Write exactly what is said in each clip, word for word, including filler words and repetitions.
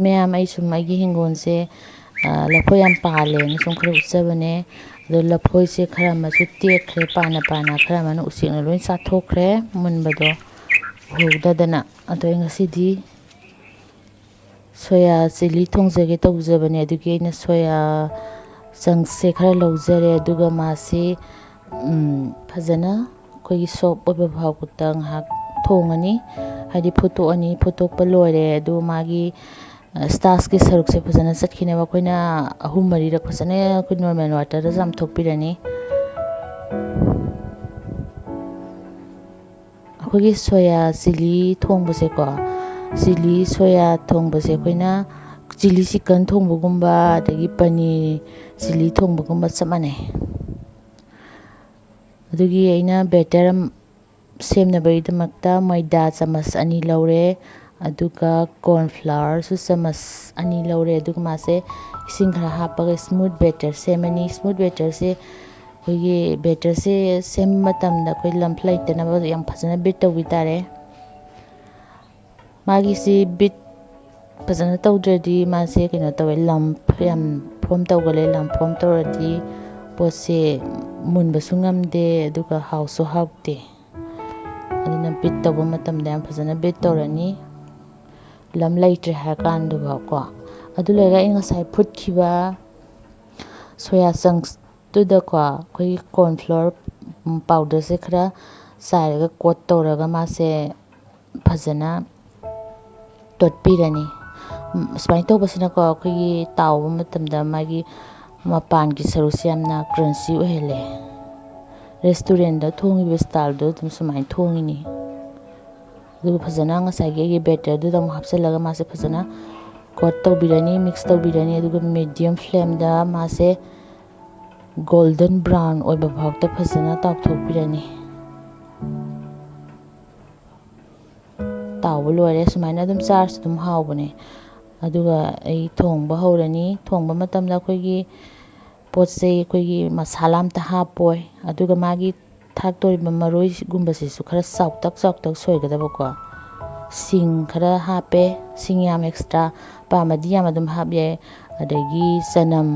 ꯃꯌꯥꯝ, ꯑꯩ ꯁꯨꯝ ꯑꯩꯒꯤ ꯍꯤꯡꯒꯣꯜꯁꯦ, ꯑ, ꯂꯐꯣꯏ ꯌꯥꯝ ꯄꯥꯜꯂꯦꯅ ꯁꯨꯝ ꯈꯔ ꯎꯠꯆꯕꯅꯦ꯫ ꯑꯗꯣ ꯂꯐꯣꯏꯁꯦ ꯈꯔ ꯑꯃꯁꯨ ꯇꯦꯛꯈ꯭ꯔꯦ, ꯄꯥꯅ ꯄꯥꯅ ꯈꯔ ꯑꯃꯅ ꯎꯆꯦꯛꯅ ꯂꯣꯏ ꯆꯥꯊꯣꯛꯈ꯭ꯔꯦ ꯃꯨꯟꯕꯗꯣ ꯎꯍꯧꯗꯗꯅ꯫ ꯑꯗꯣ ꯑꯩ ꯉꯁꯤꯗꯤ ꯁꯣꯌꯥ ꯆꯤꯂꯤ ꯊꯣꯡꯖꯒꯦ ꯇꯧꯖꯕꯅꯦ꯫ ꯑꯗꯨꯒꯤ ꯑꯩꯅ ꯁꯣꯌꯥ ꯆꯪꯁꯦ ꯈꯔ ꯂꯧꯖꯔꯦ꯫ ꯑꯗꯨꯒ ꯃꯥꯁꯤ, ꯎꯝ, ꯐꯖꯅ ꯑꯩꯈꯣꯏꯒꯤ ꯁꯣꯞ ꯑꯣꯏꯕ ꯐꯥꯎꯕꯗ ꯉꯥꯏꯍꯥꯛ ꯊꯣꯡꯉꯅꯤ꯫ ꯍꯥꯏꯗꯤ ꯐꯨꯠꯇꯣꯛꯑꯅꯤ꯫ ꯐꯨꯠꯇꯣꯛꯄ ꯂꯣꯏꯔꯦ꯫ ꯑꯗꯨ ꯃꯥꯒꯤ, ꯑ, ꯁ꯭ꯇꯥꯔꯆꯀꯤ ꯁꯔꯨꯛꯁꯦ ꯐꯖꯅ ꯆꯠꯈꯤꯅꯕ ꯑꯩꯈꯣꯏꯅ ꯑꯍꯨꯝ ꯃꯔꯤꯔꯛ ꯐꯖꯅ ꯑꯩꯈꯣꯏ ꯅꯣꯔꯃꯦꯜ ꯋꯥꯇꯔꯗ ꯆꯥꯝꯊꯣꯛꯄꯤꯔꯅꯤ꯫ ꯑꯩꯈꯣꯏꯒꯤ ꯁꯣꯌꯥ ꯆꯤꯂꯤ ꯊꯣꯡꯕꯁꯦꯀꯣ, ꯆꯤꯂꯤ ꯁꯣꯌꯥ ꯊꯣꯡꯕꯁꯦ ꯑꯩꯈꯣꯏꯅ ꯆꯤꯂꯤ ꯆꯤꯛꯀꯟ ꯊꯣꯡꯕꯒꯨꯝꯕ, ꯑꯗꯒꯤ ꯄꯅꯤꯔ ꯆꯤꯂꯤ ꯊꯣꯡꯕꯒꯨꯝꯕ ꯆꯞ ꯃꯥꯟꯅꯩ꯫ ꯑꯗꯨꯒꯤ ꯑꯩꯅ ꯕꯦꯇꯔ ꯁꯦꯝꯅꯕꯒꯤꯗꯃꯛꯇ ꯃꯣꯏꯗꯥ ꯆꯥꯃꯁ ꯑꯅꯤ ꯂꯧꯔꯦ, ꯑꯗꯨꯒ ꯀꯣꯔꯟ ꯐ꯭ꯂꯥꯋꯔꯁꯨ ꯆꯥꯃꯁ ꯑꯅꯤ ꯂꯧꯔꯦ꯫ ꯑꯗꯨꯒ ꯃꯥꯁꯦ ꯏꯁꯤꯡ ꯈꯔ ꯍꯥꯞꯄꯒ ꯁ꯭ꯃꯨꯠ ꯕꯦꯇꯔ ꯁꯦꯝꯃꯅꯤ꯫ ꯁ꯭ꯃꯨꯠ ꯕꯦꯇꯔꯁꯦ ꯑꯩꯈꯣꯏꯒꯤ ꯕꯦꯇꯔꯁꯦ ꯁꯦꯝꯕ ꯃꯇꯝꯗ ꯑꯩꯈꯣꯏ ꯂꯝꯐ ꯂꯩꯇꯅꯕ ꯌꯥꯝ ꯐꯖꯅ ꯕꯤꯠ ꯇꯧꯕꯤ ꯇꯥꯔꯦ꯫ ꯃꯥꯒꯤꯁꯤ ꯕꯤꯠ ꯐꯖꯅ ꯇꯧꯗ꯭ꯔꯗꯤ ꯃꯥꯁꯦ ꯀꯩꯅꯣ ꯇꯧꯋꯦ, ꯂꯝꯐ ꯌꯥꯝ ꯐꯣꯝ ꯇꯧꯒꯜꯂꯦ꯫ ꯂꯝꯐ ꯐꯣꯝ ꯇꯧꯔꯗꯤ ꯄꯣꯠꯁꯦ ꯃꯨꯟꯕꯁꯨ ꯉꯝꯗꯦ, ꯑꯗꯨꯒ ꯍꯥꯎꯁꯨ ꯍꯥꯎꯇꯦ꯫ ꯑꯗꯨꯅ ꯕꯤꯠ ꯇꯧꯕ ꯃꯇꯝꯗ ꯌꯥꯝ ꯐꯖꯅ ꯕꯤꯠ ꯇꯧꯔꯅꯤ, ꯂꯝ ꯂꯩꯇ꯭ꯔꯦ ꯍꯥꯏꯔ ꯀꯥꯟꯗꯨꯐꯥꯎꯀꯣ꯫ ꯑꯗꯨ ꯂꯣꯏꯔꯒ ꯑꯩ ꯉꯁꯥꯏ ꯐꯨꯠꯈꯤꯕ ꯁꯣꯌꯥ ꯆꯪꯁꯇꯨꯗꯀꯣ ꯑꯩꯈꯣꯏꯒꯤ ꯀꯣꯔꯟ ꯐ꯭ꯂꯣꯔ ꯄꯥꯎꯗꯔꯁꯦ ꯈꯔ ꯆꯥꯏꯔꯒ ꯀꯣꯠ ꯇꯧꯔꯒ ꯃꯥꯁꯦ ꯐꯖꯅ ꯇꯣꯠꯄꯤꯔꯅꯤ꯫ ꯎꯝ, ꯁꯨꯃꯥꯏꯅ ꯇꯧꯕꯁꯤꯅꯀꯣ ꯑꯩꯈꯣꯏꯒꯤ ꯇꯥꯎꯕ ꯃꯇꯝꯗ ꯃꯥꯒꯤ ꯃꯄꯥꯟꯒꯤ ꯁꯔꯨꯛꯁꯦ ꯌꯥꯝꯅ ꯀ꯭ꯔꯟꯆꯤ ꯑꯣꯏꯍꯜꯂꯦ꯫ ꯔꯦꯁꯇꯨꯔꯦꯟꯗ ꯊꯣꯡꯉꯤꯕ ꯁ꯭ꯇꯥꯏꯜꯗꯣ ꯑꯗꯨꯝ ꯁꯨꯃꯥꯏꯅ ꯊꯣꯡꯉꯤꯅꯤ꯫ ꯑꯗꯨꯒ ꯐꯖꯅ ꯉꯁꯥꯏꯒꯤ ꯑꯩꯒꯤ ꯕꯦꯇꯔꯗꯨꯗ ꯑꯃꯨꯛ ꯍꯥꯞꯆꯤꯜꯂꯒ ꯃꯥꯁꯦ ꯐꯖꯅ ꯀꯣꯠ ꯇꯧꯕꯤꯔꯅꯤ, ꯃꯤꯛꯁ ꯇꯧꯕꯤꯔꯅꯤ꯫ ꯑꯗꯨꯒ ꯃꯤꯗꯤꯌꯝ ꯐ꯭ꯂꯦꯝꯗ ꯃꯥꯁꯦ ꯒꯣꯜꯗꯟ ꯕ꯭ꯔꯥꯎꯟ ꯑꯣꯏꯕ ꯐꯥꯎꯗ ꯐꯖꯅ ꯇꯥꯎꯊꯣꯛꯄꯤꯔꯅꯤ꯫ ꯇꯥꯎꯕ ꯂꯣꯏꯔꯦ꯫ ꯁꯨꯃꯥꯏꯅ ꯑꯗꯨꯝ ꯆꯥꯔꯁꯨ ꯑꯗꯨꯝ ꯍꯥꯎꯕꯅꯦ꯫ ꯑꯗꯨꯒ ꯑꯩ ꯊꯣꯡꯕ ꯍꯧꯔꯅꯤ꯫ ꯊꯣꯡꯕ ꯃꯇꯝꯗ ꯑꯩꯈꯣꯏꯒꯤ ꯄꯣꯠ ꯆꯩ, ꯑꯩꯈꯣꯏꯒꯤ ꯃꯁꯥꯂꯥ ꯑꯝꯇ ꯍꯥꯞꯄꯣꯏ꯫ ꯑꯗꯨꯒ ꯃꯥꯒꯤ ꯊꯥꯛꯇꯧꯔꯤꯕ ꯃꯔꯣꯏꯒꯨꯝꯕꯁꯤꯁꯨ ꯈꯔ ꯆꯥꯎꯇꯛ ꯆꯥꯎꯇꯛ ꯁꯣꯏꯒꯗꯕꯀꯣ꯫ ꯁꯤꯡ ꯈꯔ ꯍꯥꯞꯄꯦ, ꯁꯤꯡ ꯌꯥꯝ ꯑꯦꯛꯁꯇ꯭ꯔꯥ ꯄꯥꯝꯃꯗꯤ ꯌꯥꯝ ꯑꯗꯨꯝ ꯍꯥꯞ ꯌꯥꯏ꯫ ꯑꯗꯒꯤ ꯆꯅꯝ,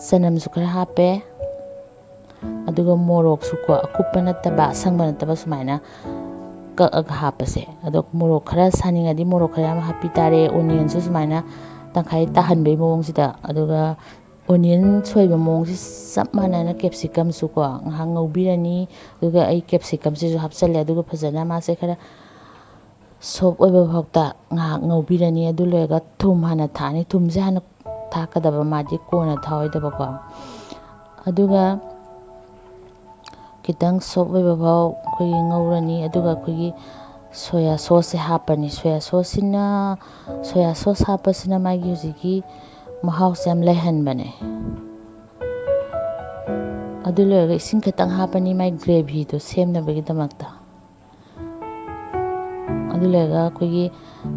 ꯆꯅꯝꯁꯨ ꯈꯔ ꯍꯥꯞꯄꯦ꯫ ꯑꯗꯨꯒ ꯃꯣꯔꯣꯛꯁꯨꯀꯣ, ꯑꯀꯨꯞꯄ ꯅꯠꯇꯕ, ꯑꯁꯪꯕ ꯅꯠꯇꯕ, ꯁꯨꯃꯥꯏꯅ ꯀꯛꯑꯒ ꯍꯥꯞꯄꯁꯦ꯫ ꯑꯗꯣ ꯃꯣꯔꯣꯛ ꯈꯔ ꯁꯥꯅꯤꯡꯉꯗꯤ ꯃꯣꯔꯣꯛ ꯈꯔ ꯌꯥꯝ ꯍꯥꯞꯄꯤ ꯇꯥꯔꯦ꯫ ꯑꯣꯅꯤꯌꯟꯁꯨ ꯁꯨꯃꯥꯏꯅ ꯇꯪꯈꯥꯏ ꯇꯥꯍꯟꯕꯩ ꯃꯑꯣꯡꯁꯤꯗ, ꯑꯗꯨꯒ ꯑꯣꯅꯤꯌꯟ ꯁꯣꯏꯕ ꯃꯑꯣꯡꯁꯤ ꯆꯞ ꯃꯥꯟꯅꯅ ꯀꯦꯞꯁꯤꯀꯝꯁꯨꯀꯣ ꯉꯥꯏꯍꯥꯛ ꯉꯧꯕꯤꯔꯅꯤ꯫ ꯑꯗꯨꯒ ꯑꯩ ꯀꯦꯞꯁꯤꯀꯝꯁꯤꯁꯨ ꯍꯥꯞꯆꯜꯂꯦ꯫ ꯑꯗꯨꯒ ꯐꯖꯅ ꯃꯥꯁꯦ ꯈꯔ ꯁꯣꯞ ꯑꯣꯏꯕ ꯐꯥꯎꯇ ꯉꯥꯏꯍꯥꯛ ꯉꯧꯕꯤꯔꯅꯤ꯫ ꯑꯗꯨ ꯂꯣꯏꯔꯒ ꯊꯨꯝ ꯍꯥꯟꯅ ꯊꯥꯛꯑꯅꯤ꯫ ꯊꯨꯝꯁꯦ ꯍꯥꯟꯅ ꯊꯥꯛꯀꯗꯕ, ꯃꯥꯗꯤ ꯀꯣꯟꯅ ꯊꯥꯛꯑꯣꯏꯗꯕꯀꯣ꯫ ꯑꯗꯨꯒ ꯈꯤꯇꯪ ꯁꯣꯞ ꯑꯣꯏꯕ ꯐꯥꯎ ꯑꯩꯈꯣꯏꯒꯤ ꯉꯧꯔꯅꯤ꯫ ꯑꯗꯨꯒ ꯑꯩꯈꯣꯏꯒꯤ ꯁꯣꯌꯥ ꯁꯣꯁꯁꯦ ꯍꯥꯞꯄꯅꯤ꯫ ꯁꯣꯌꯥ ꯁꯣꯁꯁꯤꯅ, ꯁꯣꯌꯥ ꯁꯣꯁ ꯍꯥꯞꯄꯁꯤꯅ ꯃꯥꯒꯤ ꯍꯧꯖꯤꯛꯀꯤ ꯃꯍꯥꯎꯁꯦ ꯌꯥꯝ ꯂꯩꯍꯟꯕꯅꯦ꯫ ꯑꯗꯨ ꯂꯣꯏꯔꯒ ꯏꯁꯤꯡ ꯈꯤꯇꯪ ꯍꯥꯞꯄꯅꯤ ꯃꯥꯏ ꯒ꯭ꯔꯦꯚꯤꯗꯣ ꯁꯦꯝꯅꯕꯒꯤꯗꯃꯛꯇ꯫ ꯑꯗꯨ ꯂꯣꯏꯔꯒ ꯑꯩꯈꯣꯏꯒꯤ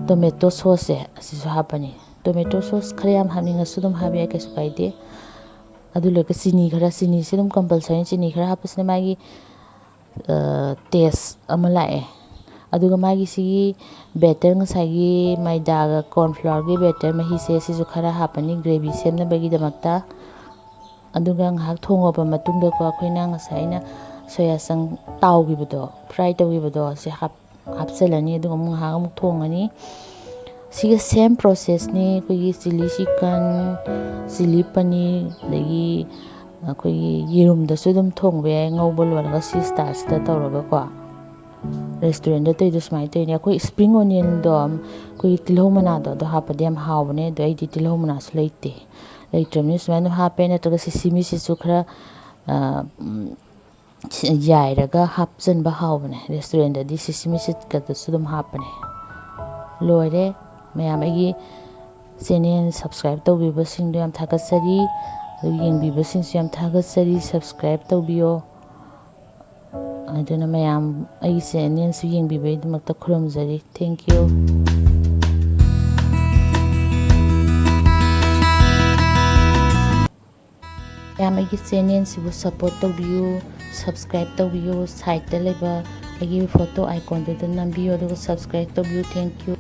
ꯇꯣꯃꯦꯇꯣ ꯁꯣꯁꯁꯦ ꯑꯁꯤꯁꯨ ꯍꯥꯞꯄꯅꯤ꯫ ꯇꯣꯃꯦꯇꯣ ꯁꯣꯁ ꯈꯔ ꯌꯥꯝ ꯍꯥꯞꯅꯤꯡꯉꯁꯨ ꯑꯗꯨꯝ ꯍꯥꯞꯄ ꯌꯥꯏ, ꯀꯩꯁꯨ ꯀꯥꯏꯗꯦ꯫ ꯑꯗꯨ ꯂꯣꯏꯔꯒ ꯆꯤꯅꯤ ꯈꯔ, ꯆꯤꯅꯤꯁꯤ ꯑꯗꯨꯝ ꯀꯝꯄꯜꯁꯔꯤ, ꯆꯤꯅꯤ ꯈꯔ ꯍꯥꯞꯄꯁꯤꯅ ꯃꯥꯒꯤ ꯇꯦꯁ ꯑꯃ ꯂꯥꯛꯑꯦ꯫ ꯑꯗꯨꯒ ꯃꯥꯒꯤ ꯁꯤꯒꯤ ꯕꯦꯇꯔ, ꯉꯁꯥꯏꯒꯤ ꯃꯩꯗꯥꯒ ꯀꯣꯔꯟꯐ꯭ꯂꯣꯔꯒꯤ ꯕꯦꯇꯔ ꯃꯍꯤꯁꯦ ꯁꯤꯁꯨ ꯈꯔ ꯍꯥꯞꯄꯅꯤ ꯒ꯭ꯔꯦꯚꯤ ꯁꯦꯝꯅꯕꯒꯤꯗꯃꯛꯇ꯫ ꯑꯗꯨꯒ ꯉꯥꯏꯍꯥꯛ ꯊꯣꯡꯉꯕ ꯃꯇꯨꯡꯗꯀꯣ, ꯑꯩꯈꯣꯏꯅ ꯉꯁꯥꯏ ꯑꯩꯅ ꯁꯣꯌꯥ ꯆꯪ ꯇꯥꯎꯈꯤꯕꯗꯣ, ꯐ꯭ꯔꯥꯏ ꯇꯧꯈꯤꯕꯗꯣ, ꯁꯤ ꯍꯥꯞ-, ꯍꯥꯞꯆꯤꯜꯂꯅꯤ꯫ ꯑꯗꯨꯒ ꯑꯃꯨꯛ ꯉꯥꯏꯍꯥꯛ ꯑꯃꯨꯛ ꯊꯣꯡꯉꯅꯤ꯫ ꯁꯤꯒ ꯁꯦꯝ ꯄ꯭ꯔꯣꯁꯦꯁꯅꯤ꯫ ꯑꯩꯈꯣꯏꯒꯤ ꯆꯤꯂꯤ ꯆꯤꯀꯟ, ꯆꯤꯂꯤ ꯄꯅꯤꯔ, ꯑꯗꯒꯤ ꯑꯩꯈꯣꯏꯒꯤ ꯌꯦꯔꯨꯝꯗꯁꯨ ꯑꯗꯨꯝ ꯊꯣꯡꯕ ꯌꯥꯏ, ꯉꯧꯕ ꯂꯣꯏꯔꯒ ꯁꯤ ꯁ꯭ꯇꯥꯏꯜꯁꯤꯗ ꯇꯧꯔꯒꯀꯣ꯫ ꯔꯦꯁꯇꯨꯔꯦꯟꯗ ꯇꯧꯔꯤꯗꯣ ꯁꯨꯃꯥꯏꯅ ꯇꯧꯔꯤꯅꯦ꯫ ꯑꯩꯈꯣꯏ ꯁ꯭ꯄ꯭ꯔꯤꯡ ꯑꯣꯅꯤꯌꯟꯗꯣ, ꯑꯩꯈꯣꯏꯒꯤ ꯇꯤꯜꯍꯧ ꯃꯅꯥꯗꯣ, ꯑꯗꯣ ꯍꯥꯞꯄꯗꯤ ꯌꯥꯝ ꯍꯥꯎꯕꯅꯦ꯫ ꯑꯗꯣ ꯑꯩꯗꯤ ꯇꯤꯜꯍꯧ ꯃꯅꯥꯁꯨ ꯂꯩꯇꯦ, ꯂꯩꯇ꯭ꯔꯕꯅꯤꯅ ꯁꯨꯃꯥꯏꯅ ꯑꯗꯨꯝ ꯍꯥꯞꯄꯦ꯫ ꯅꯠꯇ꯭ꯔꯒ ꯁꯤꯁꯤꯃꯤꯁꯤꯁꯨ ꯈꯔ, ꯑ, ꯎꯝ, ꯁꯤ-, ꯌꯥꯏꯔꯒ ꯍꯥꯞꯆꯟꯕ ꯍꯥꯎꯕꯅꯦ꯫ ꯔꯦꯁꯇꯨꯔꯦꯟꯗꯗꯤ ꯁꯤꯁꯤꯃꯤ ꯁꯤꯗꯀꯗꯁꯨ ꯑꯗꯨꯝ ꯍꯥꯞꯄꯅꯦ꯫ ꯂꯣꯏꯔꯦ꯫ ꯃꯌꯥꯝ ꯑꯩꯒꯤ ꯆꯦꯅꯦꯜ ꯁꯕꯁꯀ꯭ꯔꯥꯏꯕ ꯇꯧꯕꯤꯕꯁꯤꯡꯗꯣ ꯌꯥꯝ ꯊꯥꯒꯠꯆꯔꯤ꯫ ꯑꯗꯨ ꯌꯦꯡꯕꯤꯕꯁꯤꯡꯁꯨ ꯌꯥꯝ ꯊꯥꯒꯠꯆꯔꯤ꯫ ꯁꯕꯁꯀ꯭ꯔꯥꯏꯕ ꯇꯧꯕꯤꯌꯣ꯫ ꯑꯗꯨꯅ ꯃꯌꯥꯝ ꯑꯩꯒꯤ ꯆꯦꯅꯦꯜꯁꯨ ꯌꯦꯡꯕꯤꯕꯒꯤꯗꯃꯛꯇ ꯈꯨꯔꯨꯝꯖꯔꯤ꯫ Thank you꯫ ꯃꯌꯥꯝ ꯑꯩꯒꯤ ꯆꯦꯅꯦꯜꯁꯤꯕꯨ ꯁꯞꯄꯣꯔꯠ ꯇꯧꯕꯤꯌꯨ, ꯁꯕꯁꯀ꯭ꯔꯥꯏꯕ ꯇꯧꯕꯤꯌꯨ, ꯁꯥꯏꯠꯇ ꯂꯩꯕ ꯑꯩꯒꯤ photo iconꯗꯨꯗ ꯅꯝꯕꯤꯌꯨ, ꯑꯗꯨꯒ subscribe ꯇꯧꯕꯤꯌꯨ꯫ Thank you꯫